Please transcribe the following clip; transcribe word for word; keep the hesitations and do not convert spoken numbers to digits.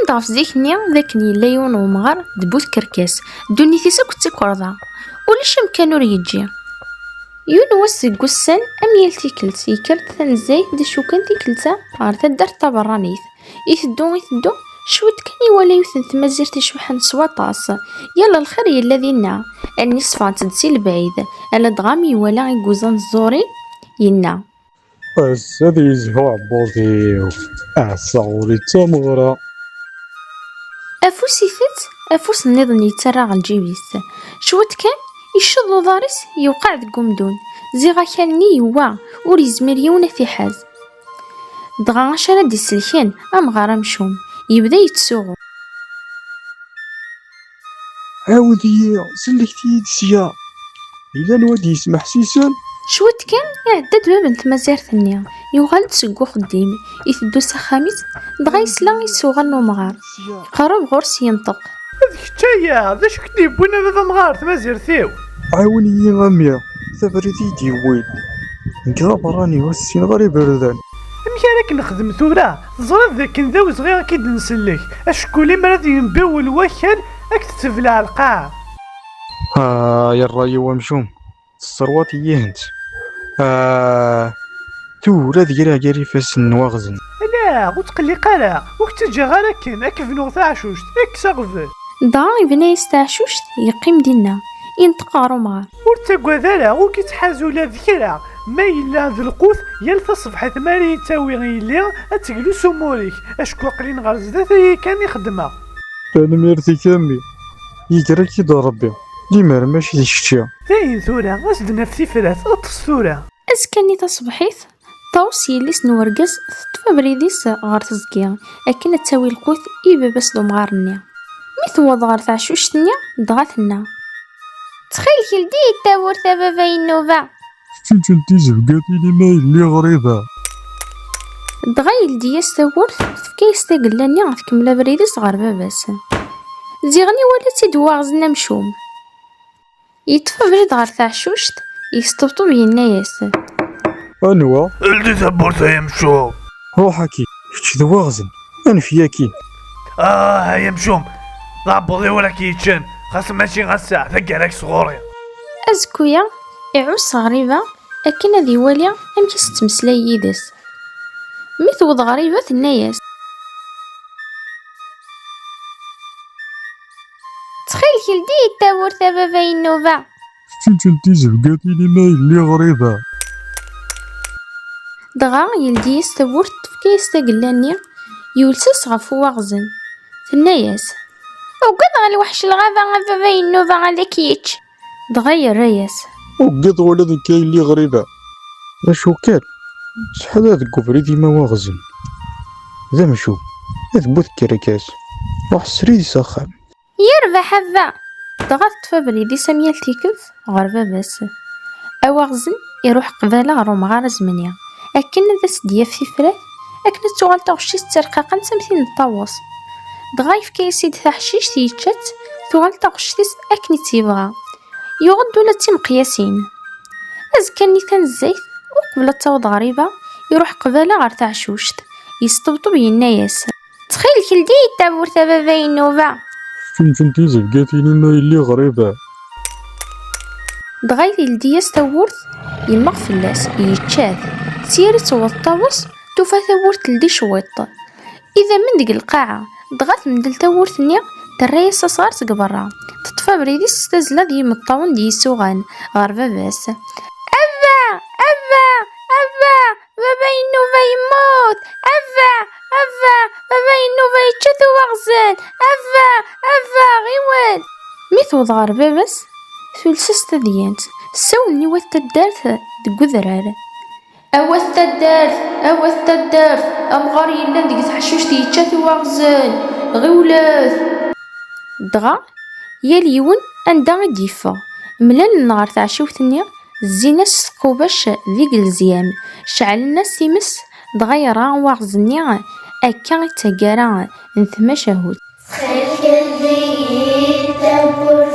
Ɣef zik-nni d akken yella yiwen wemɣar d bu tkerkas, ddunit-is akk d tikerḍa, ulac amkan ur yeǧǧi. Yiwen wass deg wussan, am yal tikkelt, yekker-d tanezzayt d acu kan tikkelt-a ɣer taddart taberranit. Iteddu, iteddu, cwiṭ kan iwala yiwet n tmazirt icebḥen s waṭas. Yal lxir yella dinna, allen-is ffɣent-d si lebɛid, aladɣa mi iwala iguzan ẓẓurin, yenna: Ass-a ad yezhu uɛebbuḍ-iw, ass-a ɣur-i d tameɣra. Afus itett, afus nniḍen yettarra ɣer lǧib-is. Cwiṭ kan, icceḍ uḍar-is, yewqeɛ deg umdun. Ziɣ akal-nni yewwa, ur yezmir yiwen ad t-iḥaz. Dɣa acu ara d-iselken amɣar amcum? Yebda yettsuɣu. Ɛawed-iyi, sellket-iyi-d sya. Yella anwa d-yesmeḥsisen? Cwiṭ kan, iɛedda-d bab n tmazirt-nni. Yuɣal-d seg uxeddim, iteddu s axxam-is, dɣa yesla i isuɣan n umɣar. Iqerreb ɣur-s, yenṭeq. D kečč aya? D acu k-d-yewwin a baba amɣar ɣer tmazirt-iw? Ɛawen-iyi a mmi, d abrid i yi-d-yewwin. Nekk d aberrani, ur ssineɣ ara iberdan. Amek ara k-nexdem tura? Teẓriḍ dakken d awezɣi ad k-id-nsellek, acku limer ad yenbiwel wakal, ad k-tettebleɛ lqaɛa. Ah, ya ṛṛay-iw amcum, tesserwaḍ-iyi-hent. Ah, tura ad greɣ gar ifassen n waɣzen. Ala, ur tqelliq ara, ur k-ttaǧǧaɣ ara akken, ad k-bnuɣ taɛcuct, kkes aɣbel. Dɣa ibna-yas taɛcuct, yeqqim dinna, yenṭeq ɣer umɣar. Ur ttagad ara, ur k-ittḥaz ula d kra. Ma yella d lqut, yal taṣebḥit mi ara yettawi yelli, ad teglu s umur-ik, acku aql-in ɣer zdat-agi kan i xeddmeɣ. Tanemmirt-ik a mmi. Yegra-k-id Ṛebbi. Limer mačči d kečči. Dayen tura, ad s-d-naf tifrat, ṭṭes tura. Azekka-nni taṣebḥit, Ṭawes yelli-s n urgaz teṭṭef abrid-is ɣer teẓgi akken ad tawi lqut i baba-s d umɣar-nni. Mi tewweḍ ɣer teɛcuct-nni, dɣa tenna: Ttxil-k, ldi-yi-d tawwurt a baba yennuba. Kečč n tizebgatin-im a yelli ɣriba. Dɣa yeldi-yas tawwurt, tefka-yas tagella-nni, tkemmel abrid-is ɣer baba-s. Ziɣen iwala-tt-id waɣzen amcum. Yeṭṭef abrid ɣer teɛcuct, yesṭebṭeb yenna-yas: Anwa? Ldi tawwurt ay amcum! Ruḥ aki, kečč d waɣzen, anef-iyi aki! Ah, ay amcum, d aɛebbuḍ-iw ara k-yeččen, xas mačči ass-a, taggara-k sɣur-i! Azekku-ya, iɛuss Ɣriba akken ad iwali amek i s-tettmeslay yid-s. Mi tewweḍ Ɣriba, tenna-yas: Ttxil-k, ldi-yi-d tawwurt a baba yennuba. Kečč n tizebgatin-im a yelli Ɣriba. Dɣa yeldi-yas tawwurt, tefka-yas tagella-nni, yules-as ɣef uwaɣzen. Tenna-yas: Ugadeɣ lweḥc lɣaba a baba yennuba ad k-yečč. Dɣa yerra-yas: Ugadeɣ ula d nekk a yelli Ɣriba. D acu kan, seḥla deg ubrid-im a waɣzen. D amcum, d bu tkerkas. Ruḥ srid s axxam. Yerbeḥ a baba! Dɣa teṭṭef abrid-is am yal tikkelt ɣer baba-s. Awaɣzen iruḥ qbala ɣer umɣar azemni, akken ad as-d-yaf tifrat, akken ad tuɣal taɣect-is d tarqaqant am tin n ṭṭawes. Dɣa yefka-yas-id taḥcict, yečča-tt, tuɣal taɣect-is akken i tt-yebɣa. Yuɣ-d ula d timeqyasin. Azekka-nni tanezzayt, uqbel ad taweḍ Ɣriba, iruḥ qbala ɣer teɛcuct, yesṭebṭeb yenna-yas: Ttxil-k, ldi-yi-d tawwurt a baba yennuba. Kečč n tizebgatin-im a yelli Ɣriba. Dɣa yeldi-yas tawwurt, yemmeɣ fell-as, yečča-t. Sya ara tewweḍ ṭṭawes, tufa tawwurt teldi cwiṭ. Idammen deg lqaɛa, dɣa temdel tawwurt-nni, terra-yas asɣar seg berra. Teṭṭef abrid-is s tazzla d yimeṭṭawen d yisuɣan ɣer baba-s. A baba! A baba! A baba! Baba yennuba yemmut! A baba! A baba! Baba yennuba yečča-t uwaɣzen! A baba! A baba! Ɣiwel! Mi tewweḍ ɣer baba-s, tules-as tadyant, tessawel-nni wat taddart deg udrar. A wat taddart! A wat taddart! Amɣar yellan deg teḥcuct yečča-t uwaɣzen! Ɣiwlet! Dɣa, yal yiwen anda i d-yeffeɣ, mlalen ɣer teɛciwt-nni, zzin-as s tqubac d igelzyam, ceɛlen-as times, dɣa yerɣa uwaɣzen-nni akka i d taggara n tmacahut. Ttxil-k, ldi-yi-d tawwurt